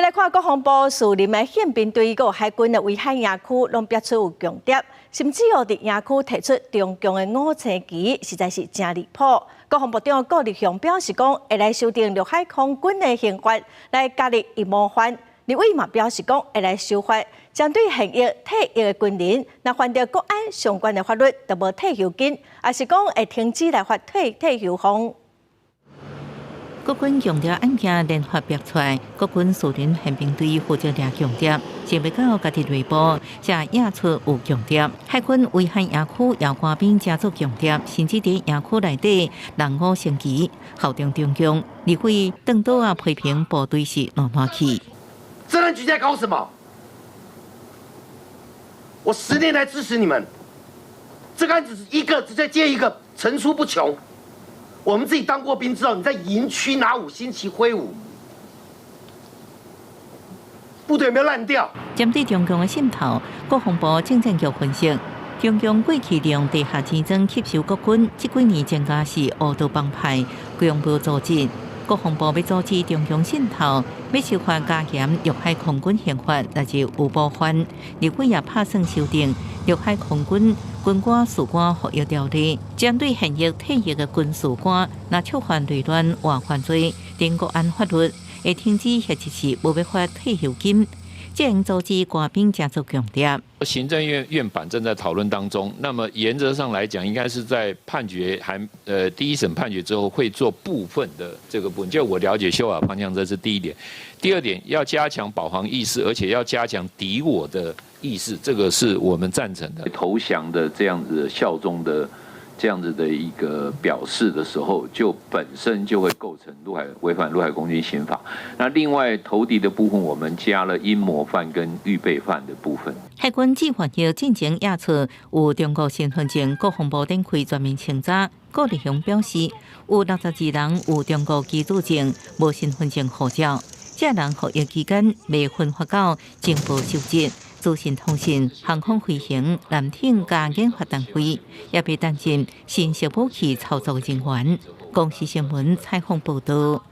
來看國防部樹林的憲兵隊佮海軍的威海營區，攏逼出有共諜，甚至哦佇營區提出中共的五星旗，實在是誠離譜。國防部長顧立雄表示講，會來修訂陸海空軍的刑法，來加入陰謀犯。立委嘛表示講，會來修法，針對現役、退役的軍人，若犯著國安相關的法律，就無退休金，抑是講會停止來發退退休俸。國軍共諜案件連發爆出來，國軍樹林憲兵隊負責掠共諜，想袂到家己內部才驗出有共諜。海軍威海營區有官兵成做共諜，甚至佇營區內底弄五星旗，效忠中共。立委鄧多啊批評部隊是爛爛去。治安局在搞什麼？我10年來支持你們，這個案子一個再接一個，層出不窮。我們自己當過兵，知道你在營區拿五星旗揮舞，部隊有沒有爛掉？針對中共的滲透，國防部政戰局分析，中共過去利用地下錢莊吸收國軍，這幾年增加是烏道幫派、恐怖組織。國防部欲阻止中共滲透，欲修法加嚴陸海空軍刑法，來自有謀犯。立委也拍算修訂陸海空軍軍官士官服役條例，針對現役、退役的軍士官，若觸犯內亂或犯罪，等國安法律會停止或者是無欲發退休金，這樣阻止官兵成做共諜。行政院院版正在討論當中，那麼原則上來講，應該是在判決還第一審判決之後，會做部分的這個部分。就我了解修法方向，這是第一點。第二點，要加強保皇意識，而且要加強敵我的意識，這個是我們贊成的。投降的這樣子效忠的這樣子的一個表示的時候，就本身就會構成陸海違反陸海空軍刑法。那另外投敵的部分，我們加了陰謀犯跟預備犯的部分。海軍志願役進前驗出有中國身份證，國防部展開全面清查。顧立雄表示，有62人有中國居住證，無身份證護照，這人服役期間未分發到情報收集、資訊通信、航空飛行、艦艇佮研發單位，也被擔任新式武器操作人員。公視新聞採訪報道。